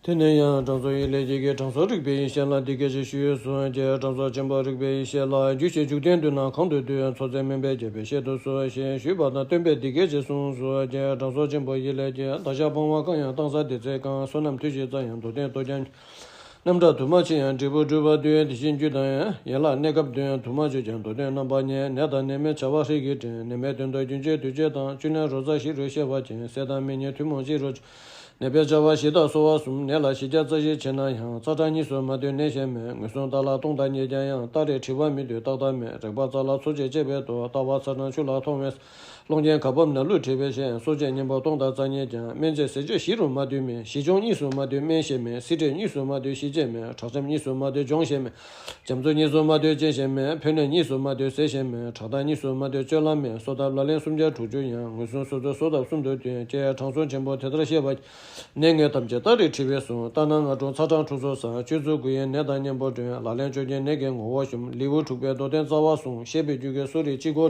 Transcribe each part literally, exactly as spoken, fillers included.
དེ་ནས་ཡང་དྲང་སྲོང་ཡིད་ལས་སྐྱེས་ཀྱིས་དྲང་སྲོང་རིག་པའི་ཡེ་ཤེས་ལ་འདི་སྐད་ཅེས་ཞུས་སོ། ཀྱེ་དྲང་སྲོང་ཆེན་པོ་རིག་པའི་ཡེ་ཤེས་ལགས། རྒྱུད་བཤད་འཇུག་རྟེན་མདུན་ན་གང་དུ་འདུས། མཚོ་མཚན་སྨན་པའི་རྒྱལ་པོས་བཤད་དུ་གསོལ་ཞེས་ཞུས་པ་དང་། སྟོན་པས་འདི་སྐད་ཅེས་གསུངས་སོ། ཀྱེ་དྲང་སྲོང་ཆེན་པོ་ཡིད་ལས་སྐྱེས། བདག་ཅག་སྤང་བ་བསྐང་ཡང་བཏང་ས་དེ་ཚེ་གང་། བསོད་ནམས་མཐུ་ཞིག་བསགས་ཡང་མདོར་བསྟན་རྟོགས་རྒྱན། རྣམ་གྲངས་དུ་མ་ཕྱིན་ཡང་འབྲས་བུ་འགྲུབ་པར་འདོད། དེ་བཞིན་རྒྱུ་དང་ཡན་ལག་གནས་སྐབས་བདུན། དུ་མ་ཆོད་ཀྱང་མདོར་བསྟན་རྣམ་པ་གཉིས། ནད་དང་ནད་མེད་བྱ་བ་ཧྲིལ་གྱིས་འབྲེལ། ནད་མེད་དོན་དུ་རྒྱུན་གཅོད་དུས་གཅོད་དང་། བཅུད་ལེན་རོ་བཟའ་ཞི་རུ་བཤད་པ་ཅན། ཟས་དང་མི་གཉིས་ཐུན་མོང་ཕྱི་རུ་གཅོད། ནད་པའི་བྱ་བ་བཞི་དང་གསོ་བ་གསུམ། ནད་ལ་བཞི་བརྒྱ་རྩ་བཞི་ཕྱིན་ན་ཡང་། རྩ་གྲངས་གཉིས་སུ་མ་འདུས་ནད་གཞན་མེད། ངན་སོང་བདག་ལ་སྟོང་དང་ཉིས་བརྒྱ་ཡང་། རྟགས་རིགས་བྲི་བ་མི་འདུས་རྟག་ལྟར་མེད། རེག་པ་རྩ་ལ་ཚོ་གཅིག་ཅེས་པའི་མདོ། ལྟ་བ་ཚ་གྲང་ཆུ་ལ་མཐོང་བས། ཀློང་ཆེན་གར་འབབ་ནད་ལུགས་བྲི་བས་ཤེས། གསོ་དཔྱད་གཉེན་པོ་སྟོང་དང་རྩ་གཉིས་ཀྱང་། སྨན་དཔྱད་ཟས་སྤྱོད་བཞི་རུ་མ་འདུས་མེད། བཞི་སྦྱོང་གཉིས་སུ་མ་འདུས་སྨན་གཞན་མེད། བསིལ་དྲོད་གཉིས་སུ་མ་འདུས་ཞི་བྱེད་མེད། དྲག་འཇམ་གཉིས་སུ་མ་འདུས་སྦྱོང་གཞན་མེད། རྒྱ་མཚོ་གཉིས་སུ་མ་འདུས་སྦྱིན་གཞན་མེད། ཕན་གནོད་གཉིས་སུ་མ་འདུས་ཟས་གཞན་མེད། དྲག་སྡང་གཉིས་སུ་མ་འདུས་སྤྱོད་ལམ་མེད། གསོ་ཐབས་ལག་ལེན་སུམ་བརྒྱ་དྲུག་ཅུ་ཡང་། ངན་སོང་སོ་སོའི་གསོ་ཐབས་གསུམ་དུ་བསྟན། ཀྱེ་དྲང་སྲོང་ཆེན་པོ་དེ་ལྟར་བཤད་པ། ནད་ངན་ཐམས་ཅད་རྟགས་རིགས་བྲི་བས་གཟུང་། ལྟ་ན་ལྔ་སྒྲུང་ཚ་གྲང་འཁྲུགས་སོགས་བསལ། བཅོས་ཚུལ་དགུ་ཡིས་ནད་དང་གཉེན་པོ་སྒྲོལ། ལག་ལེན་བཅོ་བརྒྱད་ནད་ཀྱི་ངོ་བོ་ཞུམ། ལེའུ་དྲུག་པའི་མདོར་བསྟན་རྩ་བ་གསུངས། བཤད་པའི་རྒྱུད་ཀྱི་གསོ་རིག་སྤྱི་སྒོ།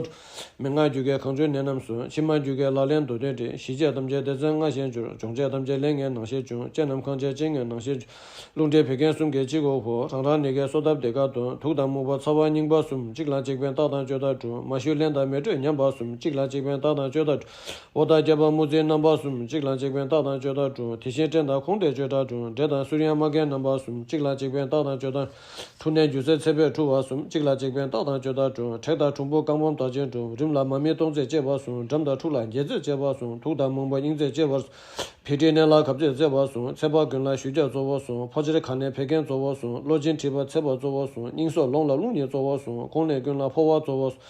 མན་ངག་རྒྱུད་ཀྱི་གང་བྱུང་ནད་རྣམས་གཟུང་། ཕྱི་མ་རྒྱུད་ཀྱི་ལག་ལེན་མདོར་བསྟན་བྲིས། ཞི་བྱེད་ཐམས་ཅད་སྡེ་ཚན་ལྔ་བཞིན་སྦྱོར། སྦྱོང་བྱེད་ཐམས་ཅད་ལས་ངན་ནང་བཞིན་སྦྱོང་། དཔྱད་རྣམས་ཁང་བྱེད་སྤྱི་ངན་ནང་བཞིན་སྦྱོང་། རླུང་མཁྲིས་བད་ཀན་གསུམ་གྱི་སྤྱི་སྒོ་ཕོག། རང་རང་ནད་ཀྱི་གསོ་ཐབས་དེ་ཀ་སྟོན། དུག་དང་སྨུག་པ་ཚ་བ་རྙིང་པ་གསུམ། གཅིག་ལ་གཅིག་ཕན་རྟགས་དང་བཅོས་དག་སྒྲུབ། མ་ཞུ་རླན་དང་མེ་དྲོད་ཉམས་པ་གསུམ། གཅིག་ལ་གཅིག་ཕན་རྟགས་དང་བཅོས་དག་སྒྲུབ། འོ་དང་རྒྱབ་པ་དམུ་རྩིའི་རྣམ་པ་གསུམ། གཅིག་ལ་གཅིག་ཕན་རྟགས་དང་བཅོས་དག་སྒྲུབ། དེ་བཞིན་སྐྲན་དང་ཁོང་སྐྲན་བཅོས་དག་སྒྲུབ། འབྲས་དང་གསུར་ཡང་རྨ་རྒན་རྣམ་པ་གསུམ། གཅིག་ལ་གཅིག་ཕན་རྟགས་དང་བཅོས་དག་འཁྲུ་ནད་རྒྱུ་ཚད་ཚད་པས་འཁྲུ་བ་གསུམ། གཅིག་ལ་གཅིག་ཕན་རྟགས་དང་བཅོས་དག་སྒྲུབ། མཁྲེགས་དང་གྲུམ་བུ་རྐང་འབུམ་དག་ཅན་སྒྲུབ། རིམས་ལ་མ་རྨོས་སྟོང་ཚད་བཅད་པ་གསུམ། འགྲམ་དང་འཁྲུགས་ལ་འགྱེལ་ཚད་བཅད་པ་གསུམ། དུག་དང་རྨོངས་པ་གཡེང་ཚད་བཅད་པ་གསུམ། ཕི་ཏྲིའི་ནད་ལ་གབ་ཚད་བཅད་པ་གསུམ། ཚད་པ་ཀུན་ལ་ཞུ་རྒྱག་གཙོ་བོ་གསུམ། ཕོ་ཆེར་ཁ་ནས་བད་ཀན་གཙོ་བོ་གསུམ། གློ་མཆིན་མཁྲིས་པ་ཚད་པ་གཙོ་བོ་གསུམ། སྙིང་སྲོག་ལོང་ལ་རླུང་ནད་གཙོ་བོ་གསུམ། གོང་ནད་ཀུན་ལ་ཕོ་བ་གཙོ་བོ་གསུམ།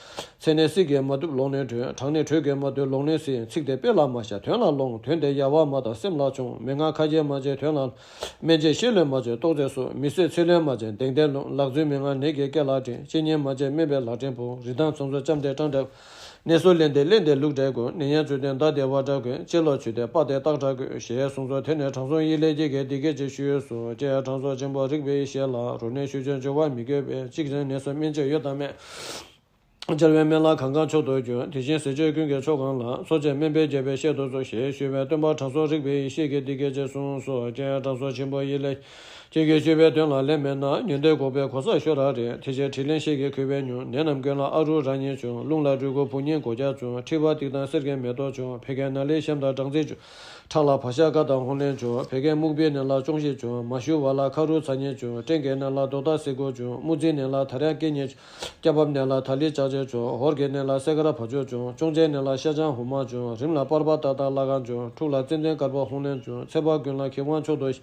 ཚེ་ནད་སྲིད་ཀྱིས་མ་བཏུབ་ལོང་ནད་འཕྲོད། གྲང་ནད་དྲོད་ཀྱིས་མ་བཏུབ་ལོང་ནད་སྲིད། ཚིག་དེ་དཔེ་ལ་མ་བཞག་དོན་ལ་ལོང་། དོན་དེ་ཡལ་བ་མ་དག་སེམས་ལ་མཆོང་། མན་ངག་ཁ་འབྱེད་མ་བྱས་དོན་ལ་ལོང་། སྨན་དཔྱད་ཤེས་ལོན་མ་བྱས་རྟོགས་ཚད་སོ། མི་བཟོད་ཚུལ་ལེན་མ་བྱས་གདེང་ལྡན་ལོང་། ལག་འཛུལ་མན་ངག་ནད་ཀྱི་སྐེ་ལ་འདྲེན། གཅེས་གཉེན་མ་བྱས་སྨན་པའི་ལག་འདྲེན་ཕོག། རི་དྭགས་ཚོང་ཚོ་ལྕམ་དེ་སྤྲང་འདྲ། ནད་གསོ་ལེན་དེ་གླེན་དེ་ལུག་འདྲ་དགོས། ནད་ཡམས་བཅུད་ལྡན་མདའ་དེ་བ་འདྲ་དགོས། ལྕེ་ལོག་ཆུ་དེ་པགས་དེ་སྟག་འདྲ་དགོས། ཞེས་གསུངས་སོ། དེ་ནས་དྲང་སྲོང་ཡིད་ལས་སྐྱེས་ཀྱིས་འདི་སྐད་ཅེས་ཞུས་སོ། ཀྱེ་དྲང་སྲོང་ཆེན་པོ་རིག་པའི་ཡེ་ཤེས་ལགས། རོ་ནད་ཞུ་བྱའི་སྦྱོར་བ་མི་དགོས་པས། གཅིག་ཟན་ནད་སོགས་སྨན་དཔྱད་ཡོད་དམ་མེད། སྦྱར་བའི་སྨན་ལ་གང་གང་མཆོག་ཏུ་གྱུར། དེ་བཞིན་ཟས་སྤྱོད་ཀུན་གྱི་མཆོག་གང་ལགས། གསོ་དཔྱད་སྨན་པའི་རྒྱལ་པོས་བཤད་དུ་གསོལ། ཞེས་ཞུས་པས་སྟོན་པ་དྲང་སྲོང་རིག་པའི་ཡེ་ཤེས་ཀྱིས་འདི་སྐད་ཅེས་གསུངས་སོ། ཀྱེ་དྲང་སྲོང་ཆེན་པོ་ཡིད་ལས། ཁྱེད་ཀྱིས་ཞུས་པའི་དོན་ལ་ལན་མེད་ན། ཉོན་འདོད་འགོག་པའི་གོ་ས་ཤོར་ར་རེད། དེ་ཕྱིར་དྲིས་ལན་ཤེས་ཀྱི་གུས་པས་ཉོན། ནད་རྣམས་ཀུན་ལ་ཨ་རུ་ར་གཉིས་བྱུང་། རླུང་ལ་སྦྲུལ་མགོ་བུ་གཉན་མགོ་རྒྱག་བྱུང་། མཁྲིས་པ་ཏིག་དང་གསེར་གྱི་མེ་ཏོག་བྱུང་། བད་ཀན་ན་ལི་གཤམ་དང་སྦྲང་རྩི་བྱུང་། ཁྲག་ལ་བག་ཤ་ཀ་དང་ཧོང་ལེན་བྱུང་། བད་ཀན་སྨུག་པོའི་ནད་ལ་ཅོང་ཞི་བྱུང་། མ་ཞུ་བ་ལ་ཁ་རུ་ཚ་གཉིས་བྱུང་། སྐྲན་གྱི་ནད་ལ་རྡོ་ཐག་སེ་གོལ་བྱུང་། དམུ་རྩིའི་ནད་ལ་དར་ཡག་སྐེ་གཉིས་བྱུང་། སྐྱ་རྦབ་ནད་ལ་ཐ་ལི་ལྕགས་ཅན་བྱུང་། ཧོར་གྱི་ནད་ལ་སེ་དཀར་བ་ཕྱུགས་བྱུང་། ཅོང་ཆེན་ནད་ལ་ཤ་ཆང་ཧུ་མ་བྱུང་། རིམས་ལ་པར་པ་ཏ་ཏ་ལ་གང་བྱུང་། འཁྲུགས་ལ་ཙན་དན་དཀར་པོ་ཧོང་ལེན་བྱུང་། ཚེ་དཔག་ཀུན་ལ་མཁས་དབང་མཆོག་ཏུ།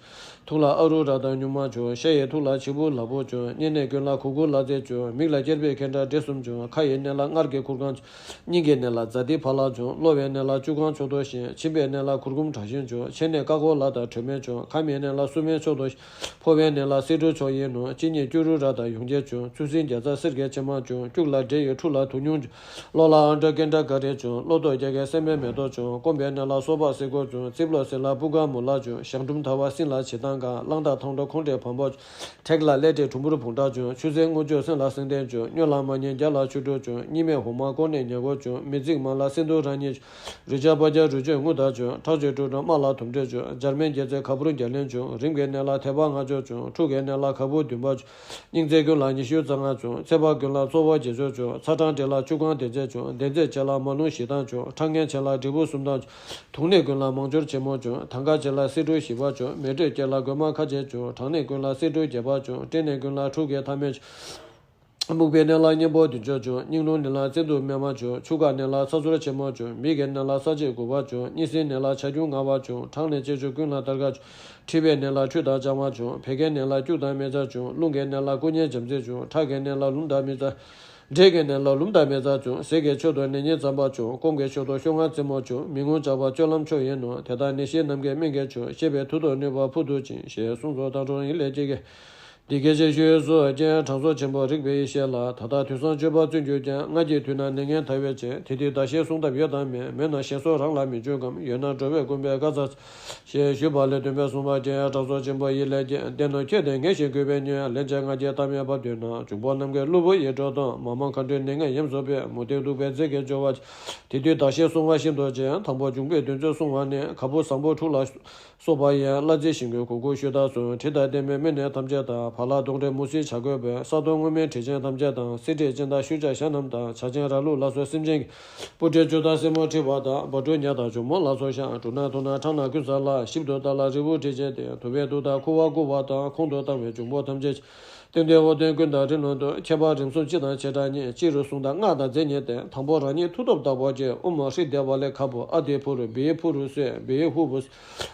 ཐུགས་ལ་ཨ་རུ་ར་དང་སྨྱུག་མ་བྱུང་། ཤ་ཡི་ཐུགས་ལ་བྱི་ཕུ་ལ་ཕུ་བྱུང་། གཉན་ནད་ཀུན་ལ་གུ་གུ་ལ་རྩེ་བྱུང་། མིག་ལ་སྐྱེར་པའི་ཁེན་ཏྲ་འདྲེ་གསུམ་བྱུང་། ཁ་ཡི་ནད་ལ་མངར་གྱི་ཁུར་གང་བྱུང་། སྙིང་གི་ནད་ལ་ཛ་ཏི་ཕ་ལ་བྱུང་། གློ་བའི་ནད་ལ་བཅུ་གང་མཆོག་ཏུ་ཞིང་། མཆིན་པའི་ནད་ལ་གུར་གུམ་དྲག་ཞན་བྱུང་། མཆེ་ནད་ཀ་ཀོ་ལ་དང་དྲོད་མེད་བྱུང་། ཁམས་ཡི་ནད་ལ་སུ་མེད་མཆོག་ཏུ་ཞིང་། ཕོ་བའི་ནད་ལ་སེ་འབྲུ་མཆོག་ཡིན་ནོ། གཅིན་སྙི་སྐྱུ་རུ་ར་དང་ཡུངས་ཀྱིས་བྱུང་། ཆུ་སྲིན་རྒྱ་ཚ་གསེར་གྱི་ཕྱེ་མ་བྱུང་། སྐྱུག་ལ་འདྲེ་ཡི་ཁྲུ་ལ་དུ་ཉུང་བྱུང་། གློ་ལ་ཨང་ཏྲ་ཀེན་ཏྲ་ཀ་རེ་བྱུང་། གློ་རྡོག་རྒྱ་སྐྱེགས་སྲན་པའི་མེ་ཏོག་བྱུང་། སྐོམ་པའི་ནད་ལ་སོ་ཕག་སེ་གོལ་བྱུང་། རྩིབ་ལོག་སེ་ལ་སྤུ་ག་མུ་ལ་བྱུང་། ཞག་གྲུམ་ཐ་བ་སྲིན་ལ་བྱི་ཐང་གང་། གླང་དར་ཐང་འགྲོ་ཁོང་ཁྲེ་བམ་པོ་བྱུང་། ཁྲེག་ལ་ཀླད་ཁྲེ་གྲུམ་བུར་བུང་ཁྲག་བྱུང་། ཆུ་སྲིན་དངུལ་ཆུ་སྲིན་ལ་སྲིན་ལྡན་བྱུང་། སྨྱོ་ལ་མ་ཉེས་རྒྱ་ལ་ཆུ་འབྲུ་བྱུང་། གཉིས་མེད་ཧོ་མ་ཀོ་ནེ་ཉེ་གོ་བྱུང་། མི་རྫིག་མ་ལ་སྲིན་དུ་ར་གཉིས་བྱུང་། རུས་ཆ་པ་རྒྱ་རུས་ཆོས་དངུལ་དར་བྱུང་། ཁྲག་ཆོས་དྲུག་འགྲོ་རྨ་ལ་དུམ་དྲེ་བྱུང་། འཇར་མན་རྒྱལ་རྩེ་ག་བུར་རྒྱ་ལན་བྱུང་། རིམས་ཀྱི་ནད་ལ་ཐེ་བ་ལྔ་བཅུ་བྱུང་། འཁྲུགས་ཀྱི་ནད་ལ་ཁ་བུ་བདུན་པ་བྱུང་། སྙིང་རྩའི་ཀུན་ལ་ཉི་ཤུ་རྩ་ལྔ་བྱུང་། ཚེ་དཔག་ཀུན་ལ་གཙོ་བོ་བརྒྱད་ཅུ་བྱུང་། ཚ་གྲང་འདྲེ་ལ་བཅུ་གང་བདེ་ཚད་བྱུང་། བདེ་ཚད་ཆེ་ལ་མ་རླུང་བཞི་ཐང་བྱུང་། ཁྲག་ངན་ཆེ་ལ་འབྲས་བུ་གསུམ་ཐང་བྱུང་། དུག་ནད་ཀུན་ལ་མང་སྦྱོར་ཆེན་མོ་བྱུང་། ཐང་ཀ་ཆེ་ལ་སེ་འབྲུ་བཞི་པ་བྱུང་། མེ་དྲོད་སྐྱེ་ལ་རྒོད་མ་ཁ་ཆེ་བྱུང་། གྲང་ནད་ཀུན་ལ་སེ་འབྲུ་བརྒྱད་པ་བྱུང་། སྐྲན་ནད་ཀུན་ལ་འཁྲུགས་ཀྱི་ཐ་མལ་བྱུང་། སྨུག་པའི་ནད་ལ་གཉན་པོ་བདུན་ཅུ་བྱུང་། སྙིང་རླུང་ནད་ལ་བཙན་དུག་སྨན་མ་བྱུང་། ཆུ་ཁ་ནད་ལ་ཚ་ཟུར་ཆེན་མོ་བྱུང་། མིག་གི་ནད་ལ་ས་བཅད་དགུ་པ་བྱུང་། གཉན་སྲིན་ནད་ལ་ཆ་རྒྱུས་ལྔ་པ་བྱུང་། གྲང་ནད་ལྕེ་བཅུ་ཀུན་ལ་དར་ག་བྱུང་། མཁྲིས་པའི་ནད་ལ་ཁྲུས་དང་བཅང་བ་བྱུང་། བད་ཀན་ནད་ལ་སྐྱུག་དང་མེ་བཙའ་བྱུང་། རླུང་གི་ནད་ལ་ཀུ་ཉལ་འཇམ་རྩི་བྱུང་། ཁྲག་གི་ནད་ལ་ལུམ་དང་མེ་བཙའ། འབྲས་ཀྱི་ནད་ལ་ལུམ་དང་མེ་བཙའ་བྱུང་། ཟས་ཀྱི་མཆོག་ཏུ་ནས་ཉིན་ཙམ་པ་བྱུང་། སྐོམ་གྱི་མཆོག་ཏུ་ཤོག་ངན་རྩེ་མོ་བྱུང་། མི་ངུ་ཇག་པ་སྤྱོད་ལམ་མཆོག་ཡིན་ནོ། དེ་དག་ནད་གཞིའི་རྣམ་ཀུན་སྨན་གྱིས་བྱུང་། བཤད་པའི་མཐུ་སྟོབས་ནུས་པ་ཕུལ་དུ་ཕྱིན། ཞེས་གསུངས་སོ། དྲང་སྲོང་ཡིད་ལས་སྐྱེས་ཀྱིས། འདི་སྐད་ཅེས་ཞུས་སོ། ཀྱེ་དྲང་སྲོང་ཆེན་པོ་རིག་པའི་ཡེ་ཤེས་ལགས། ད་ལྟ་དུས་སང་སྤྱོད་པ་བརྩོན་གྱུར་ཀྱང་། སྔ་ཕྱིའི་དུས་ན་ནད་ངན་ཐར་བའི་ཆེད། དེ་དུས་བདག་གཞན་བསྲུང་ཐབས་ཡོད་དམ་མེད། མེད་ན་གཞན་སྲོག་རང་ལ་མི་འཇུག་གམ། ཡོད་ན་འགྲོ་བའི་དཀོན་པའི་བཀའ་སྩལ། ཞེས་ཞུས་པ་ལས་སྟོན་པས་གསུངས་པ། ཀྱེ་དྲང་སྲོང་ཆེན་པོ་ཡིད་ལས་སྐྱེས། བདེན་ནོ་ཁྱེད་དེ་ངེས་ཤེས་གུས་པས་ཉོན། ལན་ཆགས་ང་རྒྱལ་གཏམ་ཡང་བབ་དུས་ན། འབྱུང་པོ་རྣམས་ཀྱི་གློ་བུར་ཡིད་འཕྲོག་དང་། མ་རྨོས་མཁའ་འགྲོའི་ནད་ངན་ཡམས་སོགས་པས། མུ་སྟེགས་གདུག་པའི་རྫས་ཀྱི་སྦྱོར་བ། དེ་དུས་བདག་གཞན་བསྲུང་བ་ཤིན་ཏུ་ཆེ། དང་པོ་འབྱུང་པོའི་བདུན་ཚོད་བསྲུང་བ་ནི། ག་བུར་བཟང་པོ་ཕྲུག་ལ། སོགས་པ་ཡན་གླ་རྩི་ཞིང་གི་གོས་སྐུ་ཤུ་དག་སོགས་དྲི་དང་ལྡན་པའི་སྨན་སྣ་ཐམས་ཅད་དང་། བ་ལ་གདོང་རིས་མུ་ཟི་བྱ་རྒོད་པའི་ས་དོང་སྔོན་མོའི་དྲི་ཅན་ཐམས་ཅད་དང་། སེ་དྲིས་སྤྱན་དང་ཤུ་ཅག་ཞྭ་རྣམས་དང་། བྱ་ཆེན་ར་ལུག་ལ་སོགས་སེམས་ཅན་གྱི། སྤུ་གྲིའི་བཅུད་དང་སེན་མོ་འཁྲིལ་བ་དང་། བ་དྲུག་ཉ་དང་གྱོག་མོ་ལ་སོགས་ཤ། དྲུག་ན་དུག་ན་ཁྲག་ན་ཀུན་ས་ལ། ཞིབ་ཏུ་བལྟ་ལ་རིལ་བུ་དྲི་ཅན་ཏེ། དུ་བའི་དུག་དང་ཁུ་བ་ཁུ་བ་དང་། ཁོང་དུ་བཏང་བའི་འབྱུང་པོ་ཐམས་ཅད། སྟེང་དུ་འོ་དོད་ཀུན་དང་རིང་ལོང་དུ། ཁྱད་པར་རིམ་གསུམ་སྤྱི་དང་བྱེ་བྲག་གཉིས། སྤྱི་རུ་གསུང་དང་སྔགས་དང་རྫས་ཉིད་ཏེ། དང་པོ་རང་ཉིད་མཐུ་སྟོབས་བདག་པོ་སྐྱེ། ཨོཾ་ཧྲཱིཿདེ་ཝ་ལི་ཁ་བྷཱུ་ཨ་ཏི་ཕུ་རུ་བི་ཧི་ཕུ་རུ་སོད་བི་ཧི་ཧུ་བུ་སོད།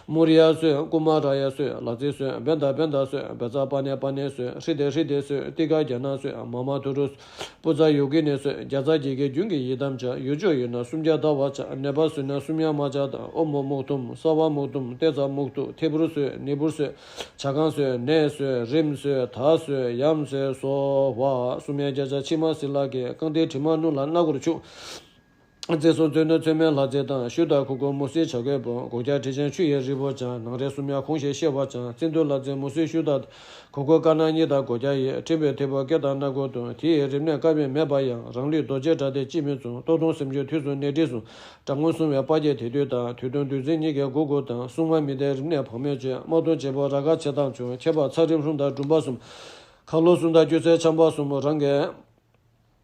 མུར་ཡ་སོད། ཀུ་མ་ར་ཡ་སོད། ལ་ཙི་སོད། བན་ད་བན་ད་སོད། བེ་ཙ་པ་ཎེ་པ་ཎེ་སོད། ཧྲི་དེ་ཧྲི་དེ་སོད། ཏི་ཀ་གྱ་ན་སོད། མ་མ་དུ་རུ་སོད། པུ་ཙ་ཡོ་གི་ནི་སོད། བརྒྱ་རྩ་བརྒྱད་ཀྱི་རྒྱུན་གྱི་ཡི་དམ་བྱ། ཡུལ་ཕྱོགས་ཡོད་ན་སུམ་བརྒྱ་ཟླ་བ་བྱ། ནད་པ་སུ་ན་སུམ་ཡ་མ་བྱ་དང་། ཨོ་མོ་མུག་ཐུམ། ས་བ་མུག་ཐུམ། ཏེ་ཙ་མུག་ཐུ། ཐེ་བུར་སོད། ནི་བུར་སོད། བྱ་རྐང་སོད། ནད་སོད། རིམས་སོད། ད་སོད། ཡམས་སོད། སོ་བ་སུམ་ཡ་བརྒྱ་བྱ། ཕྱི་མ་སི་ལ་གི་རྐང་མཐིལ་དྲི་མ་སྣུམ་ལ་སྣ་སྒོར་ཆུ། རྩེ་གསུམ་བཙོན་དུ་ཚོད་མའི་ལྷ་རྫས་དང་། ཤུ་དང་ཁུ་ཁུ་མུ་ཟི་བྱ་རྒོད་པོ། སྒོག་སྐྱ་དྲི་ཅན་ཆུ་ཡི་རིལ་བུ་བྱ། ནང་རས་སུམ་ཡ་གོང་བཞིན་བཤད་པ་བྱ། བཙན་དུག་ལ་རྫས་མུ་ཟི་ཤུ་དང་། གུ་གུལ་དཀར་ནག་གཉིས་དང་སྒོག་སྐྱ་ཡིས། སྤྲིན་པའི་ཐིབས་པ་སྐེ་དང་སྣ་ཁུང་དུ། དེ་ཡི་རིམས་ནད་བཀབ་པས་མེད་པ་ཡང་། རང་ལུས་རྡོ་རྗེའི་དགྲ་སྟེ་ཅིས་མི་བཙུན། ལྟོ་ཐུང་སེམས་ཆུང་དུས་གསུམ་ནད་དྲི་བསུང་། དྲག་རྔུ་སྲུང་བའི་དཔའ་བརྒྱད་དེ་དུས་དང་། དུས་གདོན་བདུད་རྩི་གཉིས་ཀྱིས་འགུག་དགོས་དང་། སྲུང་མ་མི་ལྡན་རིམས་ནད་བག་མེད་བཅོས། དམག་དུང་བྱེད་པོ་ར་ཁ་བྱེ་ཐང་ཆུང་། ཁྱད་པར་ཚ་རིམས་རླུང་དང་འབྲུམ་པ་གསུམ། ཁ་ལོ་གསུམ་དང་སྐྱོ་ཚད་ཆམ་པ་གསུམ། རང་གིས་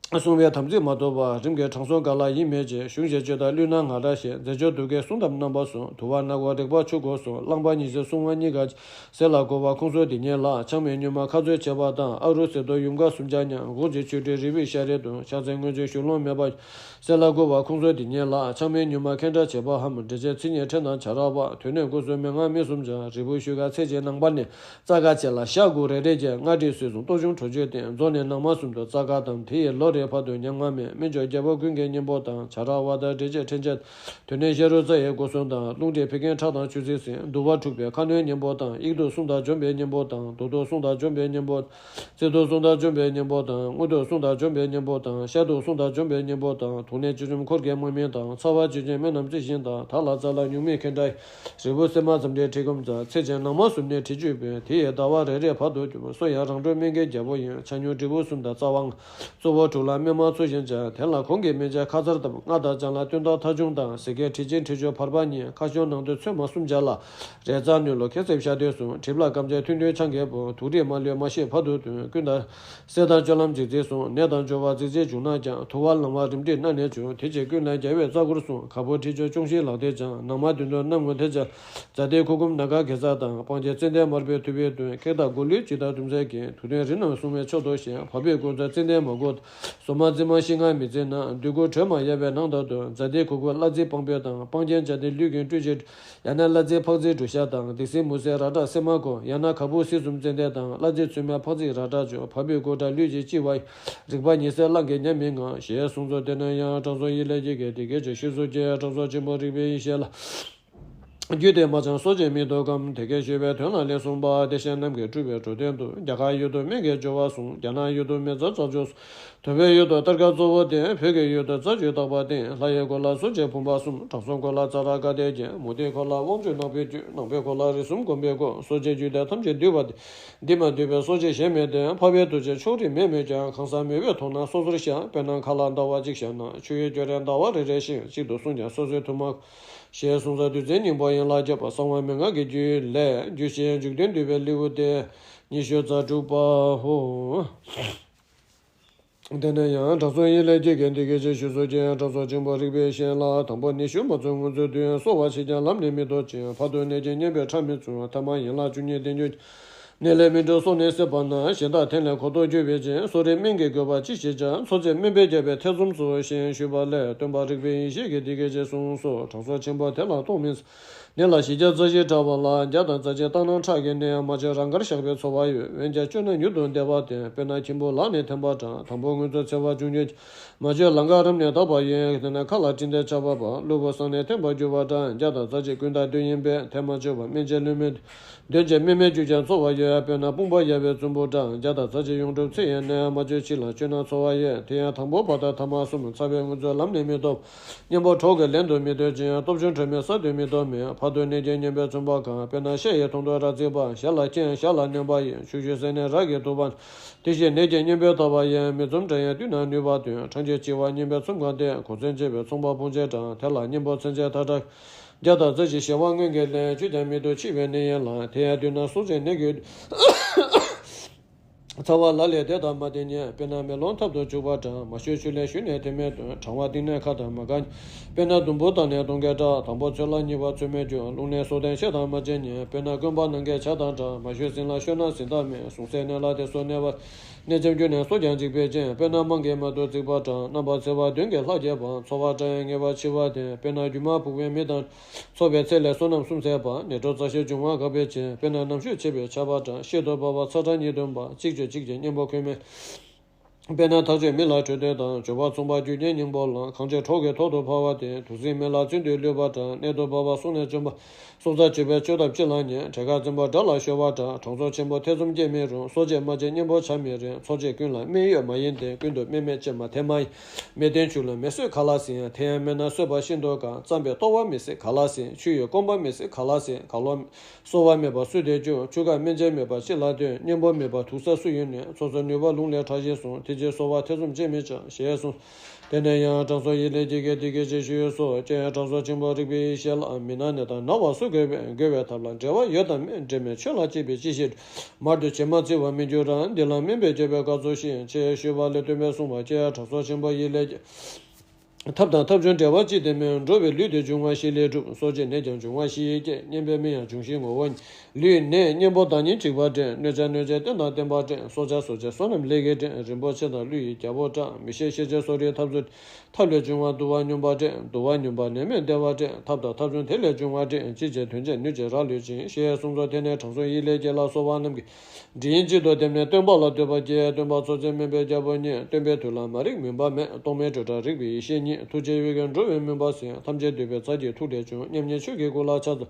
སྲུང་བའི་དམ་ཚིག་མ་ཐོབ་པར། རིམས་ཀྱིས་དྲང་སྲོང་ག་ལ་ཡིན་མེད་ཅེས། གཞུང་བཞིན་སྤྱོད་དང་བླུན་ན་ང་ར་ཞེས། རྫས་སྦྱོར་དུག་གིས་བསྲུང་དང་རྣམ་པ་གསུམ། དུ་བ་སྣ་སྒོ་རེག་པ་ཆུ་སྒོ་གསུམ། རླངས་པ་ཉི་ཟེར་སྲུང་བ་གཉིས་ཀ། ཟས་ལ་གོ་བ་ཁོང་སོ་དེ་ཉིད་ལ། ཆང་མེད་སྙོན་མ་ཁ་ཚོས་བྱེད་པ་དང་། ཨ་རུ་ཟེར་དོ་ཡུམ་ག་སུམ་ཆ་མཉམ། འོག་གཅིག་ཆུ་དྲི་རིལ་བུའི་ཤ་རེ་བདུན། ཕྱག་འཚལ་མངོན་སྤྱོད་གཞུ་ལོང་མེད་པ། ཟས་ལ་གོ་བ་ཁོང་སོ་དེ་ཉིད་ལ། ཆང་མེད་སྙོན་མ་ཁེན་ཏྲ་བྱེད་པ་འམ། འབྲས་ཆན་ཚིག་གཉིས་ཕྲེང་དང་བྱ་ར་བ། དོན་ནི་འགོས་སོ་མེ་ང་མི་གསུམ་ཆ། རིལ་བུ་ཤུ་ག་ཚད་ཅན་ནང་པ་ནི། རྩ་ཁ་ཕྱེ་ལ་ཤ་དགུ་རེ་རེ་བརྒྱད། ལྔ་དྲི་སུས་བཟུང་ལྟོ་ཆུང་གྲོ་ཆུའི་སྟེང་། རྫོགས་ནས་ནང་མ་གསུམ་དུ་རྩ་ཁ་བསྡམ། དེ་ཡི་ལོ་རེའི་བར་དུ་ཉམ་ང་མེད། སྨན་མཆོག་རྒྱལ་པོ་ཀུན་གྱི་གཉེན་པོ་དང་། བྱ་ར་བ་དང་འབྲས་ཆན་ཕྲེང་ཅན། དོན་ནི་ཤ་རུས་རྩ་ཡི་སྒོ་གསུམ་དང་། རླུང་མཁྲིས་ཕི་གན་ཁྲག་དང་ཆུ་སྲིན་ཟིན། འདུ་བ་འཁྲུགས་པའི་ཁ་གནོན་གཉེན་པོ་དང་། དབྱིག་དུག་བསྲུང་དང་འཇོམས་པའི་གཉེན་པོ་དང་། དུག་དུག་བསྲུང་དང་འཇོམས་པའི་གཉེན་པོ། རྩི་དུག་བསྲུང་དང་འཇོམས་པའི་གཉེན་པོ་དང་། རྔུལ་དུག་བསྲུང་དང་འཇོམས་པའི་གཉེན་པོ་དང་། ཤ་དུག་བསྲུང་དང་འཇོམས་པའི་གཉེན་པོ་དང་། དུག་ནད་བཅུད་འཇོམས་འཁོར་གྱི་དམག་མི་དང་། ཚ་བ་བཅུད་ཅན་སྨན་རྣམས་རྩི་ཤིང་དང་། དར་ལ་རྩ་ལ་སྨྱུག་མའི་ཁེན་ཏྲ་ཡི། རིལ་བུ་སིལ་མ་ཙམ་དྲི་གྲི་གུམ་ཙམ། ཚད་ཅན་ནང་མ་གསུམ་ནི་དྲི་བཅུད་པས། དེ་ཡི་ཟླ་བ་རེ་རེའི་བར་དུ་གྱུར། སོ་ཡང་རང་གྲོལ་སྨན་གྱི་རྒྱལ་པོ་ཡིན། ཆ་སྙོམས་དྲིལ་བུ་གསུམ་དང་རྩ་བ་ལྔ། གཙོ་བོ་དྲུག་ལ་སྨིན་མ་ཚུལ་བཞིན་བྱ། དེ་ལ་གོང་གི་སྨན་དཔྱད་ཁ་ཚར་བཏབ། སྔགས་དང་བྱང་ལ་བསྟོད་དང་ཐ་ཆུང་དང་། ཟེར་གྱི་དྲི་ཆེན་དྲི་ཆུ་བར་པ་གཉིས། ཁ་སྐྱོང་ནང་དུ་ཚོད་མ་གསུམ་སྦྱར་ལ། རེག་རྩ་ནུས་ལུ་ཁེ་ཚེབ་ཤ་དོད་གསུམ། གྲིབ་ལ་སྐམ་ཚད་ཐུང་ཐུང་ཆང་གི་བུ། དུག་རིགས་མ་ལུས་མ་ཞིག་བར་དུ་བཏུན། ཀུན་ད་སེལ་དང་སྤྱོད་ལམ་འཇིགས་ཚད་གསུམ། ནད་དང་སྦྱོར་བ་རྫིག་རྫིག་བྱུང་ན་ཀྱང་། དུ་བ་ལངས་པ་རིམས་འདི་སྣ་ནས་བྱུང་། དེ་ཕྱིར་ཀུན་ལ་རྒྱལ་བས་རྩ་འཁོར་གསུམ། ག་བུར་དྲི་ཆུ་ཅུང་ཞིག་ལག་མཐིལ་བྱང་། ནང་མ་བདུན་དུ་སྣ་ངོ་མཐིལ་བྱང་། ཛ་ཏི་ཁུ་ཁུམ་སྣ་ཁ་གེ་ཙ་དང་། སྤང་རྒྱན་ཙན་དན་དམར་པོའི་ཐུ་བའི་བདུན། ཁེག་དང་མགོ་ལུས་སྤྱི་དང་དུམ་ཚལ་གྱིས། དུག་ལྡན་རི་རྣམས་སྲུང་བའི་མཆོག་ཏུ་ཞེན། བབས་པའི་ཀུན་རྫོབ་ཙན་དན་མ་གུ། སོ་མ་རྩི་མ་ཤིང་ང་མི་རྩི་ན། བདུད་ཀུན་ཁྲོས་མ་ཡལ་བའི་ནང་ལྟར་དུ། ཛ་ཏི་ཁུ་ཁུ་གླ་རྩི་སྤང་སྤོས་དང་། སྤང་རྒྱན་བྱ་ཏི་ལུས་ཀྱི་སྤྲུལ་གཞི། ཡང་ན་གླ་རྩི་ཕག་རྩི་འབྲུ་ཤ་དང་། སྡིག་སྲིན་མུ་ཟེ་ར་ཏྲ་སེ་མ་གོ། ཡང་ན་ག་བུ་སྲིན་གསུམ་ཙན་དན་དང་། གླ་རྩི་ཚུལ་མའི་ཕག་རྩི་ར་ཏྲ་བཅུ། བབས་པའི་ཀུན་ཏྲ་ལུས་ཀྱི་ལྕི་བ་ཡི། རིག་པ་ཉི་ཟེར་རླངས་ཀྱི་ཉ་མིག་ངང་། ཞེས་གསུངས་སོ། དེ་ནས་ཡང་དྲང་སྲོང་ཡིད་ལས་སྐྱེས་ཀྱིས་དེ་སྐད་ཅེས་ཞུས་སོ། ཀྱེ་དྲང་སྲོང་ཆེན་པོ་རིག་པའི་ཡེ་ཤེས་ལ། རྒྱུད་སྡེ་མ་འཆང་སོ་སྐྱེས་མི་ཐོབ་གམ། དེ་སྐད་ཞུས་པའི་དོན་ལ་ལན་གསུངས་པ། བདེ་གཤེགས་རྣམས་ཀྱིས་སྤྲུལ་པའི་འགྲོ་དོན་དུ། རྒྱ་གར་ཡུལ་དུ་སྨན་གྱི་སྦྱོར་བ་གསུངས། རྒྱ་ནག་ཡུལ་དུ་མེ་བཙའ་རྩྭ་མཆོག་གསུངས། ཐུ་བའི་ཡུལ་དུ་སྟར་ཁ་གཙོ་བོ་སྟེ། བོད་ཀྱི་ཡུལ་དུ་རྩྭ་བཅུད་རྟག་པ་སྟེ། ལྷ་ཡི་གོ་ལ་སོ་སྐྱེས་བུམ་པ་གསུམ། དྲང་སྲོང་གོ་ལ་ཙཱ་ར་ག་དེ་ཅན། མུ་སྟེགས་གོ་ལ་དབང་ཕྱུག་ནག་པོའི་བཅུད། ནག་པོའི་གོ་ལ་རིགས་གསུམ་བསྒོམ་པའི་སྒོ། སོ་སྐྱེས་རྒྱུད་སྡེ་ཐམས་ཅད་འདུས་པ་སྟེ། འདི་མ་འདུས་པའི་སོ་སྐྱེས་གཞན་མེད་དེ། འཕགས་པའི་ཐུགས་རྗེ་ཕྱོགས་རིས་མེད་མོད་ཀྱང་། གང་ཟག་མོས་པའི་མཐོང་སྣང་སོ་སོར་ཤར། དཔེར་ན་མཁའ་ལ་ཟླ་བ་གཅིག་ཤར་ན། ཆུ་ཡི་སྐྱོན་རེ་ཟླ་བ་རེ་རེ་ཞིག་གཅིག་ཏུ་གསུངས་ཀྱང་སོ་སོའི་ཐུན་མོང་། ཞེས་གསུངས་སོ། བདུད་རྩིའི་སྙིང་པོ་ཡན་ལག་བརྒྱད་པ། གསང་བ་མན་ངག་གི་རྒྱུད་ལས། རྒྱུད་བཤད་འཇུག་དོན་བསྡུས་པའི་ལེའུ་སྟེ་ཉི་ཤུ་རྩ་དྲུག་པའོ། དེ་ནས་ཡང་དྲང་སྲོང་ཡིད་ལས་སྐྱེས་ཀྱིས་འདི་སྐད་ཅེས་ཞུས་སོ། ཀྱེ་དྲང་སྲོང་ཆེན་པོ་རིག་པའི་ཡེ་ཤེས་ལ། དང་པོ་ནད་ཞུགས་མ་ཚུགས་སྔོན་ཚུད་དུས། གསོ་བ་ཕྱིས་ཀྱང་ལམ་ནས་མི་ལྡོག་ཅིང་། ཕ་དུ་ནད་ཀྱིས་ཉེན་པའི་ཁྲག་མི་ཚུད། ཐ་མ་ཡན་ལག་བཅུ་གཉིས་ལྡན་གྱུར། ནད་ལས་མི་གྲོལ་གསོ་ནས་སད་པ་ན། གཞན་དག་ཐན་ལས་འཁོར་དུ་གྱུར་པའི་རྐྱེན། གསོ་རིག་སྨན་གྱི་དགོས་པ་ཅི་ཞིག་ཀྱང་། འཚོ་ཚིས་སྨན་པས་བརྒྱབ་པའི་ཐེ་ཚོམ་སོ། ཞེས་ཞུས་པ་ལས་སྟོན་པ་རིག་པའི་ཡེ་ཤེས་ཀྱིས་འདི་སྐད་ཅེས་གསུངས་སོ། དྲང་སྲོང་ཆེན་པོ་དེ་ལ་རྟོག་མིན་འཛིན། ནད་ལ་བཞི་བརྒྱ་རྩ་བཞི་བྲལ་བ་ལ། བརྒྱ་དང་རྩ་གཅིག་བཏང་ན་ཁྲག་གི་ནད། མ་བཅོས་རང་དགར་བཞག་པའི་ཚོར་བ་ཡོད། འོན་ཀྱང་བཅོས་ན་མྱུར་དུ་འདས་པ་སྟེ། དཔེར་ན་ཁྱིམ་བུ་ལག་ནས་འཐེན་པ་འདྲ། དང་པོ་སྔོན་ཚུད་འཚེ་བ་འབྱུང་ཉེན། མ་བཅོས་ལམ་ཁ་རབ་ནས་དག་པ་ཡིན། དེ་ནས་ཁ་ལ་སྤྲིན་དེ་ཆགས་པ་བབ། གློ་བུར་སང་ནས་འཐེན་པར་འགྱུར་བ་འདྲ། བརྒྱ་དང་རྩ་གཅིག་ཀུན་བཏགས་དོན་ཡིན་པས། དེ་མ་བཅོས་པར་སྨན་དཔྱད་ལུས་མེད། གདོན་གྱིས་སྨིན་མེད་གྱུར་ཀྱང་ཚོར་བ་ཡོད། དཔེར་ན་དཔུང་པ་ཡལ་བའི་བཙུན་པོ་འདྲ། བརྒྱ་དང་རྩ་གཅིག་ཡོངས་གྲུབ་ཚེ་ཡི་ནད། མ་བཅོས་ཕྱིས་ལ་བཅོས་ན་ཚོར་བ་ཡོད། དེ་ཡང་དང་པོ་བར་དང་ཐ་མ་གསུམ། ཚ་བའི་སྔོན་ཚུད་ལམ་ནས་མི་ཐོབ། གཉེན་པོ་གྲོགས་ཀྱིས་ལན་དུ་མི་སྟོན་ཅིང་། སྟོབས་ཆུང་ཁྲོས་མའི་ས་དུས་མི་ཐོབ་མེད། ཕ་དུ་ནད་ཀྱིས་ཉེན་པའི་བཙུན་པ་གང་། དཔེར་ན་ཤ་ཡི་དོང་དུ་ར་བརྩིགས་པ། ཞར་ལ་མཁྱེན་ཞར་ལ་གནོན་པ་ཡིན། ཆུ་ཤུར་ཟེར་ནས་ར་གི་དུ་བ། དེ་བཞིན་གཉེན་པོས་བཏབ་པ་ཡིན། མི་འཛོམས་འདྲ་ཡང་དུས་ན་ནུས་པ་སྟོན། ཕྲང་གྱུར་ལྕི་བ་གཉེན་པོའི་ཚོམས་གང་སྟེ། གོ་མཚོན་གཅེས་པའི་ཚོང་པ་ཕུང་བྱེད་འདྲ། དེ་ལ་གཉེན་པོ་མཚོན་ཆའི་མཐའ་བྲལ། བརྒྱ་དང་རྩ་བཞི་ཞི་བ་མངོན་གྱི་ལས། ཆོས་ཀྱང་མི་སྡུག་འཆི་བའི་ནད་ཡིན་ལ། དེ་ཡང་བསྡུས་ན་སྲོག་ཅིག་ནད་ཀྱི། ཚ་བ་ལ་ལས་དེ་དག་མ་བདེ་ཉེན། དཔེར་ན་མེ་ལོང་ཐབ་ཏུ་བཅུག་པ་འདྲ། མ་བཞུས་ཆུ་ལས་བཞུས་ནས་དེ་མེད་དོན། གྲང་བ་གཏིང་ནས་ཁ་དང་མ་ག་དཔེར་ན་དུམ་བུ་བཏང་ནས་གཏོང་གེ་འདྲ། དང་པོ་ཚོས་ལ་གཉིས་པ་ཚོས་མེད་རྒྱུ། རླུང་ནད་སྲོག་ལྡན་ཤ་དང་མ་བྱེད་ཉེན། དཔེར་ན་རྐུན་པ་ནམ་མཁའི་བྱ་དང་འདྲ། མ་བཞུས་ཟིན་ལ་ཤོར་ན་ཟིན་ཐབས་མེད། ཟུངས་ཟད་ནད་ལ་དེ་སོགས་ནད་པ། ནད་ཅན་རྒྱུ་ནས་སྲོག་ཀྱང་འཇིག་པའི་རྐྱེན། དཔེར་ན་དམངས་ཀྱི་མལ་དུ་བརྩིགས་པ་འདྲ། རྣམ་པར་འཚེ་བ་གདོན་གྱིས་ལྷག་བྱེད་པ། འཚོ་བ་བཀྲ་ཡང་ཉེས་པ་འཆི་བ་སྟེ། དཔེར་ན་རྒྱུ་མ་ཕུག་པའི་མི་དང་། འཚོ་བའི་ཚེ་ལས་བསོད་ནམས་གསུམ་ཟད་པ། ནད་འགྲོ་རྩ་ཤེས་འབྱུང་བ་འགགས་པའི་རྐྱེན། དཔེར་ན་རྣམ་ཤེས་འཆི་བའི་ཆར་པ་འདྲ། ཤེལ་དུ་འབབ་པ་ཚ་གྲང་གཉིས་ལྡན་པ། གཅིག་གཅོད་གཅིག་བྱེད་གཉེན་པོ་ཁོན་མེད། དཔེར་ན་ཐག་ཆོད་མི་ལ་འཕྲོད་བསྟེན་དང་། འབྱོར་པ་མཚུངས་པ་རྒྱུ་རྐྱེན་སྙིང་པོ་ལ། གང་བྱེད་གྲོགས་ཀྱི་ཐོག་ཏུ་ཕབ་པ་སྟེ། དུག་སྲིན་མེ་ལ་བཙུན་དུ་ལུས་པ་འདྲ། གནད་དུ་བབ་པ་སྲོག་ནད་བཅོམ་པ། སྲོག་རྩ་གཅོད་པའི་བཅོས་ཐབས་ཅི་ལ་ཉེ། བྲེ་ག་བཙན་པོ་དགྲ་ལ་ཤོར་བ་འདྲ། གྲོང་ཚོ་ཆེན་པོ་ཐེ་ཚོམ་སྐྱེ་མི་རུང་། སྲོག་བཅད་མ་བཅད་གཉེན་པོ་བྱ་མི་རན། འཚོ་བཅད་ཀུན་ལ་སྨན་ཡོད་མ་ཡིན་ཏེ། ཀུན་ཏུ་སྨན་མེད་ཅེས་མ་ཐེ་མ་ཡིན། མེ་སྟེང་ཆུ་ལ་མེ་གསོད་ག་ལ་ཟིན། དེ་ཡང་མེད་ན་གསོད་པ་ཤིན་ཏུ་དཀའ། རྩམ་པས་གཏོར་བ་མི་སྲིད་ག་ལ་ཟིན། ཆུ་ཡིས་སྐོམ་པ་མི་སྲིད་ག་ལ་ཟིན། ག་ལོ། གསོ་བ་མེད་པར་སུ་དེ་སྐྱོ། ཆུ་ཁ་སྨན་དཔྱད་མེད་པར་ཅི་ལ་ལྟོས། གཉེན་པོ་མེད་པར་དུག་ས་སུ་ཡོད་ནས། སོ་སོའི་ནུས་པ་ལུང་ལས་དྲག་ཞེས་གསུངས། དེ་ཕྱིར་གསོ་བ་ཐེ་ཚོམ་བཅད་མི་བྱ་ཞེས་གསུངས། དེ་ནས་ཡང་དྲང་སྲོང་ཡིད་ལས་སྐྱེས་ཀྱིས་འདི་སྐད་ཅེས་ཞུས་སོ། ཀྱེ་དྲང་སྲོང་ཆེན་པོ་རིག་པའི་ཡེ་ཤེས་ལགས། མི་སྣང་ནད་དང་ན་བ་སུ་འགོས་པའི། འགོས་པའི་ཐབས་ལ་འབྲེལ་བ་ཡོད་དམ་མེད། འབྲེལ་མེད་ཆོས་ལ་སྐྱེས་པའི་ཅི་ཞིག་འགྲུབ། མར་དུ་བྱེ་མ་བརྩི་བར་མི་འགྱུར་རམ། འདི་ལ་སྨན་པས་བྱས་པའི་བཀའ་སྩོལ་ཞིག་ཅེས་ཞུས་པ་ལས་སྟོན་པས་གསུངས་པ། ཀྱེ་དྲང་སྲོང་ཆེན་པོ་ཡིད་ལས་སྐྱེས། ཐབས་དང་ཐབས་བྱུང་འབྲེལ་བ་ཅི་སྟེ་མེད། འགྲོ་བའི་ལུས་དེ་འབྱུང་བ་བཞི་ལས་གྲུབ། སྲོག་བཅད་ནད་ཀྱང་འབྱུང་བ་བཞི་ཡིས་སྐྱེད། གཉེན་པོའི་མི་ཡང་འབྱུང་བཞིའི་ངོ་བོ་ཉིད། ལུས་ནད་གཉེན་པོ་བདག་ཉིད་འཇིགས་པ་འདྲེན། གནོད་བྱ་གནོད་བྱེད་རྟེན་དང་བརྟེན་པ་འདྲེན། སྲོག་ཆགས་སྲོག་བཅད་བསོད་ནམས་ལས་ཀྱིས་འདྲེན། རིན་པོ་ཆེ་དང་ཀླུ་ཡི་རྒྱལ་པོ་འདྲ། མི་ཤེས་ཤེས་བྱའི་སྲོག་རིགས་ཐབས་ཚུལ། ཐབས་ལས་བྱུང་བ་འདུ་བ་སྙོམས་པ་འདྲེན། འདུ་བ་སྙོམས་པ་ནད་མེད་བདེ་བ་འདྲེན། ཐབས་དང་ཐབས་བྱུང་དེ་ལས་བྱུང་བ་འདྲེན། ཅི་བྱེད་དོན་བྱེད་ནུས་བྱེད་རག་ལུས་བྱེད། ཞེས་གསུངས་སོ། དེ་ནས་དྲང་སྲོང་ཡིད་ལས་སྐྱེས་ལ་གསོ་བ་རྣམས་ཀྱིས། མགྲིན་གཅིག་ཏུ་བསྡེབས་ནས་སྟོན་པ་ལ་བསྟོད་པ་སྐྱེས། སྟོན་པ་མཚོ་རྩེ་སྨན་པའི་རྒྱལ་པོ་ཉིད། སྟོན་པའི་དུས་ལ་མ་རིག་མུན་པ་མེད། རྟོག་མེད་སྤྲོས་བྲལ་རིག་པའི་ཡེ་ཤེས་ཉིད། ཐུགས་རྗེའི་འོད་ཀྱིས་འགྲོ་བའི་མུན་པ་སེལ། ཐམས་ཅད་འདུས་པའི་ཚོགས་ཀྱིས་ཐུགས་ལས་བྱུང་། མཉམ་ཉིད་ཆོས་ཀྱི་སྐུ་ལ་ཕྱག་འཚལ།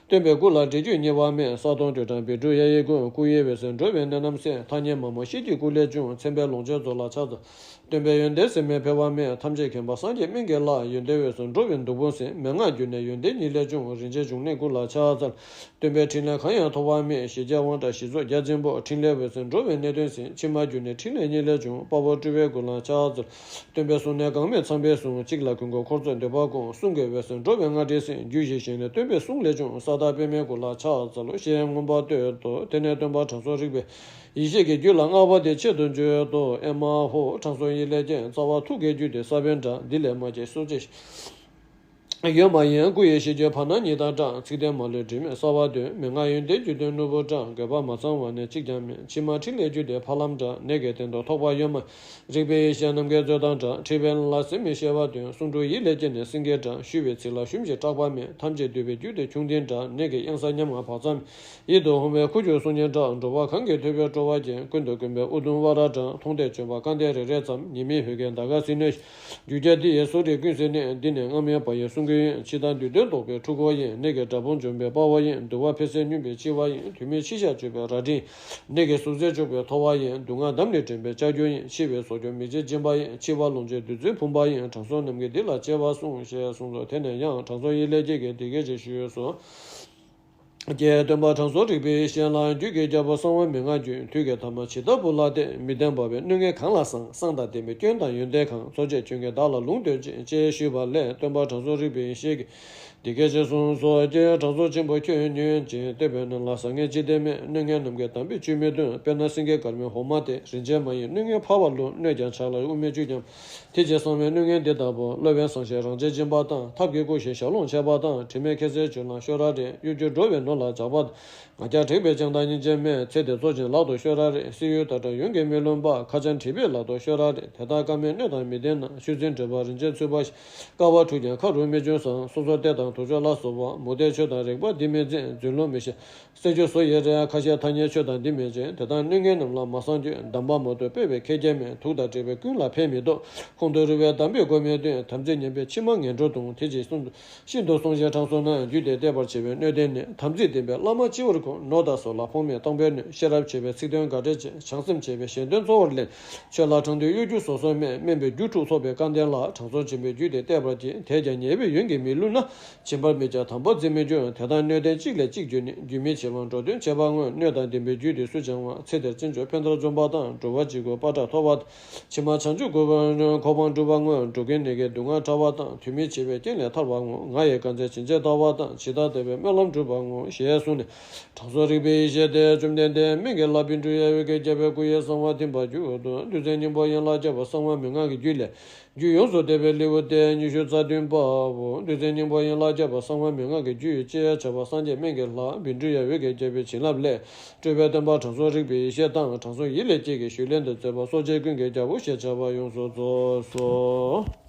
སྟོན་པའི་སྐུ་ལ་འབྲས་རྒྱུད་བསྙེན་པ་མེད། ས་སྟོང་ཏུ་དྲངས་པའི་འབྲུ་གཡས་གཡོན་ཀུན། སྐུ་ཡི་འོད་ཟེར་འགྲོ་བའི་ནད་རྣམས་སེལ། ཐ་སྙད་མ་རྨོངས་ཤེས་ཀྱི་སྐུ་ལས་བྱུང་། མཚན་དཔལ་ལོངས་སྤྱོད་རྫོགས་ལ་ཕྱག་འཚལ། སྟོན་པའི་ཡོན་ཏན་ཟད་མེད་འཕེལ་བ་མེད། ཐམས་ཅད་མཁྱེན་པ་སངས་རྒྱས་སྨན་གྱི་བླ། ཡོན་ཏན་འོད་སྲུང་འགྲོ་བའི་སྡུག་སྤོང་སེལ། མན་ངག་རྒྱུད་ནས་ཡོན་ཏན་ཉིད་ལས་བྱུང་། རིན་ཆེན་འབྱུང་གནས་སྐུ་ལ་ཕྱག་འཚལ། སྟོན་པའི་ཕྲིན་ལས་གང་ཡང་ཐོགས་པ་མེད། ཞི་རྒྱས་དབང་དྲག་ཞི་རྫོགས་རྒྱ་ཆེན་པོ། ཕྲིན་ལས་འོད་ཟེར་འགྲོ་བའི་ནད་གདོན་སེལ། ཕྱི་མ་རྒྱུད་ནས་ཕྲིན་ལས་ཉིད་ལས་བྱུང་། དཔའ་བོ་སྤྲུལ་པའི་སྐུ་ལ་ཕྱག་འཚལ། སྟོན་པའི་གསུང་ནས་འགག་མེད་ཚངས་པའི་གསུང་། གཅིག་ལ་ཀུན་གོ་འཁོར་ཚོགས་འདོད་པ་སྐོང་། གསུང་གི་འོད་ཟེར་འགྲོ་བའི་སྔགས་འདི་གསན། རྒྱུད་བཞི་ཞིང་ནས་སྟོན་པའི་གསུང་ལས་བྱུང་། ས་བདག་པདྨའི་སྐུ་ལ་ཕྱག་འཚལ་ལོ། ཞེས་མངོན་པར་བསྟོད་དོ། དེ་ནས་སྟོན་པ་དྲང་སྲོང་རིག་པའི་ཡེ་ཤེས་ཀྱིས་རྒྱུད་ལ་བསྔགས་པ་དེ་ཆེད་དུ་བརྗོད་དོ། ཨེ་མ་ཧོ། དྲང་སྲོང་ཡིད་ལས་སྐྱེས། རྩ་བ་ཐུགས་ཀྱི་རྒྱུད་དེ་ས་བོན་འདྲ། འདི་ལས་མ་སྐྱེས་སྲོག་བཅད་ཡོད་མ་ཡིན། སྐུ་ཡི་ཤེས་རྒྱུད་བར་སྣང་ཉིད་དང་འདྲ། ཚིག་དོན་མ་ལུས་དྲི་མེད་གསལ་བ་སྟོན། མན་ངག་ཡོན་ཏན་རྒྱུད་དོན་ནོར་བུ་འདྲ། དགོས་པ་མ་ཚང་བ་ནི་གཅིག་ཀྱང་མེད། ཕྱི་མ་ཕྲིན་ལས་རྒྱུད་དེ་ཕ་ལམ་འདྲ། ནད་ཀྱི་སྟེང་དུ་ཐོགས་པ་ཡོད་མ་ཡིན། རིག་པའི་ཡེ་ཤེས་ནམ་མཁའི་མཛོད་དང་འདྲ། འཁྲིལ་བའི་ལམ་ལ་ཟད་མི་ཤེས་པ་སྟོན། གསུང་སྒྲོག་ཡིད་ལས་སྐྱེས་ནས་སེང་གེ་འདྲ། ཞུས་པའི་ཚིག་ལ་ཞུམ་ཞིང་སྐྲག་པ་མེད། ཐམས་ཅད་འདུས་པའི་རྒྱུད་དེ་ཁྱུང་ལྡིང་འདྲ། ནད་ཀྱི་གཡང་ས་ཉམ་ང་བག་ཚ་མེད། ཡིད་དུ་འོང་བའི་ཁུ་བྱུག་གསུང་སྙན་འདྲ། འགྲོ་བ་གང་གི་ཐོས་པའི་སྤྲོ་བ་ཅན། ཀུན་ཏུ་དཀོན་པའི་ཨུ་དུམ་ཝ་ར་འདྲ། མཐོང་ལྟས་བྱོན་པ་སྐལ་ལྡན་རེ་རེ་ཙམ། ཉི་མའི་འོད་ཀྱིས་ཟླ་ག་ཟིན་ནས། རྒྱུ་རྒྱལ་འདི་ཡི་སོག་རིགས་ཀུན་ཟད་ནས། འདི་ནི་སྔ་མའི་བག་ཡོད་གསུང་གི་ཡིན། འཆི་བདག་འདུས་གདོན་བཟློག་པའི་འཁྲུལ་འཁོར་ཡིན། ནད་ཀྱི་དགྲ་བོ་འཇོམས་པའི་དཔའ་བོ་ཡིན། འདུལ་བ་འཕེལ་ཟད་སྙོམས་པའི་འཆི་བ་ཡིན། དུས་མིན་འཆི་ཞག་གཅོད་པའི་རལ་གྲི། ནད་ཀྱི་ཟུག་གཟེར་གཅོད་པའི་ཐོ་བ་ཡིན། སྡུག་བསྔལ་འདམ་ལས་འདྲེན་པའི་ལྕགས་ཀྱུ་ཡིན། འཆི་བའི་ཟོག་རྒྱུ་མི་བརྗེད་སྦྱིན་པ་ཡིན། འཆི་བ་ལོངས་སྤྱོད་བདུད་རྩིའི་བུམ་པ་ཡིན། དྲང་སྲོང་རྣམས་ཀྱིས་འདི་ལ་གཅེས་པར་གསུངས། ཞེས་གསུངས་སོ། དེ་ནས་ཡང་དྲང་སྲོང་ཡིད་ལས་སྐྱེས་ཀྱིས་འདི་སྐད་ཅེས་ཞུས་སོ། ཀྱེ་སྟོན་པ་དྲང་སྲོང་རིག་པའི་ཡེ་ཤེས་ལགས། རྒྱུད་ཀྱི་རྒྱལ་པོ་གསང་བ་མན་ངག་རྒྱུད། དུས་ཀྱི་ཐ་མ་ཇི་ལྟ་བུ་ལ་བརྟེན། མི་བདེན་པ་བའི་གནོད་ངན་གང་ལ་སངས། གསང་དང་བདེན་པའི་སྐྱོན་དང་ཡོན་ཏན་གང་། འཚོ་བྱེད་ཁྱོད་ཀྱིས་བདག་ལ་ལུང་སྟོན་ཅིག་ཅེས་ཞུས་པ་ལས་སྟོན་པ་དྲང་སྲོང་རིག་པའི་ཡེ་ཤེས་ཀྱིས་འདི་སྐད་ཅེས་གསུངས་སོ། ཀྱེ་དྲང་སྲོང་ཆེན་པོ་ཁྱོད་ཉོན་ཅིག་བསྟན་པའི་ནང་ལ་བཟང་ངན་ཅི་སྟེ་མེད། གནོད་ངན་ནམ་མཁའི་དམ་པའི་ཆོས་མི་སྟོན། དཔེར་ན་སེང་གེ་དཀར་མོའི་འོ་མ་སྟེ། རིན་ཆེན་མ་ཡིན་གནོད་ངན་འཕར་བ་ལུ། གནོད་ཀྱང་ཆག་ལ་དབུ་མའི་བཅུད་ཀྱང་། དེ་ཕྱིར་གསང་བའི་གནོད་ངན་འདི་ལྟ་བུ། སློབ་དཔོན་སངས་རྒྱས་རང་བྱས་སྦྱིན་པ་དང་། ཐབས་ཀྱིས་བཀུག་ཞིང་ཞལ་ལུང་འཆད་པ་དང་། དྲི་མེད་ཁྱད་གསོད་སྤྱོད་ལམ་ཤོར་ར་རེད། གཡོ་སྒྱུ་འགྲོ་བའི་ནོར་ལ་ཇག་པ་དང་། ང་རྒྱལ་དྲེགས་པའི་བྱང་ཐང་སྙིང་རྗེ་མེད། ཚེ་འདི་རྫོགས་ཤིང་ལག་ཏུ་ཤོར་ར་རེད། བསིལ་ཡུལ་ལྟར་གྲང་ཡུན་གྱིས་མི་ལོན་པ། ཁ་ཆེམས་དྲིས་པའི་ལག་ཏུ་ཤོར་ར་རེད། དེ་དག་བཀའ་མའི་སྣོད་དང་མི་ལྡན་ན། ཆུ་འཛིན་འདྲེས་པ་རིན་ཆེན་ཚུད་པ་བཞིན། དཀའ་བ་འཁྲུགས་ཀྱང་ཁ་རུ་མི་འབྱུང་ཟེར། སོ་སོར་བལྟས་དང་དུག་ཕྱོགས་ལ་སོགས་པ། མུ་སྟེགས་ཆོས་དང་རིགས་པ་འདི་མི་འཛིན། རྫུན་ལུགས་མི་ཤེས། གསེར་ཆུ་སོ་ཡི་རེད། ཁ་ཤས་ཐ་སྙད་ཆོས་དང་འདི་མི་འཛིན། དེ་དག་གནོད་ངན་རྣམས་ལ་མ་སངས་རྒྱུ། གདམས་པ་མ་ཐོབ་སྤེལ་བའི་ཁེ་གྱལ་མེད། དུག་དང་འདྲེས་པའི་ཀུན་ལ་ཕན་མི་ཐོགས། ཁོང་དུ་རུལ་བའི་གདམས་པའི་སྒོ་མི་སྟོན། དམ་ཚིག་ཉམས་པས་ཕྱི་མ་ངན་འགྲོར་ལྟུང་། དེ་ཕྱིར་གསུངས། ཤིན་ཏུ་བསྲུང་ཞིང་དྲང་སྲོང་རྣམས། རྒྱུད་དེ་གཏད་པར་བྱེད་པའི་གནོད་ལྡན་ནི། དམ་ཚིག་ལྡན་པས་བླ་མ་སྤྱི་བོར་བཀུར། ནོར་དང་ཟོལ་ལ་ཕོག་མེད་སྟོང་པའི་སྣོད། ཤེས་རབ་བྱེ་བའི་ཚིག་དོན་དགག་བྲལ་བྱེད། བྱང་སེམས་བྱེ་བས་གཞན་དོན་གཙོ་བོར་ལེན། ཆོས་ལ་དྲང་དོན་གཡོ་སྒྱུ་བཟོ་སྲོལ་མེད། དམན་པའི་རྒྱུ་དྲུག་ཚོགས་པའི་སྐལ་ལྡན་ལ། དྲང་སྲོང་ཆེན་པོས་རྒྱུད་དེ་གཏད་པར་བགྱི། དེས་ཀྱང་ཉེས་པའི་ཡོན་གྱིས་མི་བསླུས་ན། བྱིན་པར་མི་བྱ་དམ་པ་འཛིན་མི་འགྱུར། དེ་དག་སྣོད་ལྡན་གཅིག་ལས་གཅིག་འགྱུར་ནས། རྒྱུ་མེད་བྱེད་པ་འགྲོ་དོན་བྱེད་པར་མངོན། སྣོད་དང་ལྡན་པའི་རྒྱུད་དེ་སུ་སྦྱང་བ། ཚེ་འདིར་བརྩོན་འགྲུས་ཕན་མཐར་འཛོམས་པ་དང་། འགྲོ་བ་གཅིག་པུ་དཔལ་དགྲ་ཐོབ་པ་དང་། ཕྱི་མ་བྱང་ཆུབ་གོ་འཕང་འགྲུབ་པར་མངོན། འགྲོ་ཀུན་ནད་ཀྱི་སྡུག་བསྔལ་བྲལ་བ་དང་། དུས་མིན་འཆི་བའི་རྐྱེན་ལས་ཐར་བར་མངོན། ང་ཡི་དཀའ་སྤྱད་ཕྱིན་ཆད་ཐར་བ་དང་། ཇི་ལྟར་འདོད་པའི་སྨོན་ལམ་འགྲུབ་པར་མངོན། ཞེས་གསུངས་ནས། དྲང་སྲོང་རིག་པའི་ཡེ་ཤེས་དེ། བཅོམ་ལྡན་འདས་སྨན་གྱི་བླ་བཻ་ཌཱུརྱ་ཡི་གེ་བརྒྱ་པའི་སྐུ་ཡི་གསང་བ་ཐིམ་པར་གྱུར་ཏོ། བདུད་རྩི་སྙིང་པོ་ཡན་ལག་བརྒྱ་པ་གསང་བ་མན་ངག་གི་རྒྱུད་ལས། རྒྱུད་ཡོངས་སུ་བརྡལ་བའི་ལེའུ་སྟེ་ཉི་ཤུ་རྩ་བདུན་པའོ། བདུད་རྩི་སྙིང་པོ་ཡན་ལག་བརྒྱ་པ་གསང་བ་མན་ངག་གི་རྒྱུད་ཅེས་བྱ་བ་སངས་རྒྱས་སྨན་གྱི་བླ་བཻ་ཌཱུརྱ་ཡི་གེ་བརྒྱ་པའི་བྱིན་རླབས་ལས། སྤྲུལ་པའི་བསྟན་པ་དྲང་སྲོང་རིག་པའི་ཡེ་ཤེས་དང་། དྲང་སྲོང་ཡིད་ལས་སྐྱེས་ཀྱི་ཞུས་ལན་དུ་མཛད་པ་སོགས་རྗེ་ཀུན་གྱི་རྒྱལ་པོ་ཞེས་བྱ་བ་ཡོངས་སུ་རྫོགས་སོ།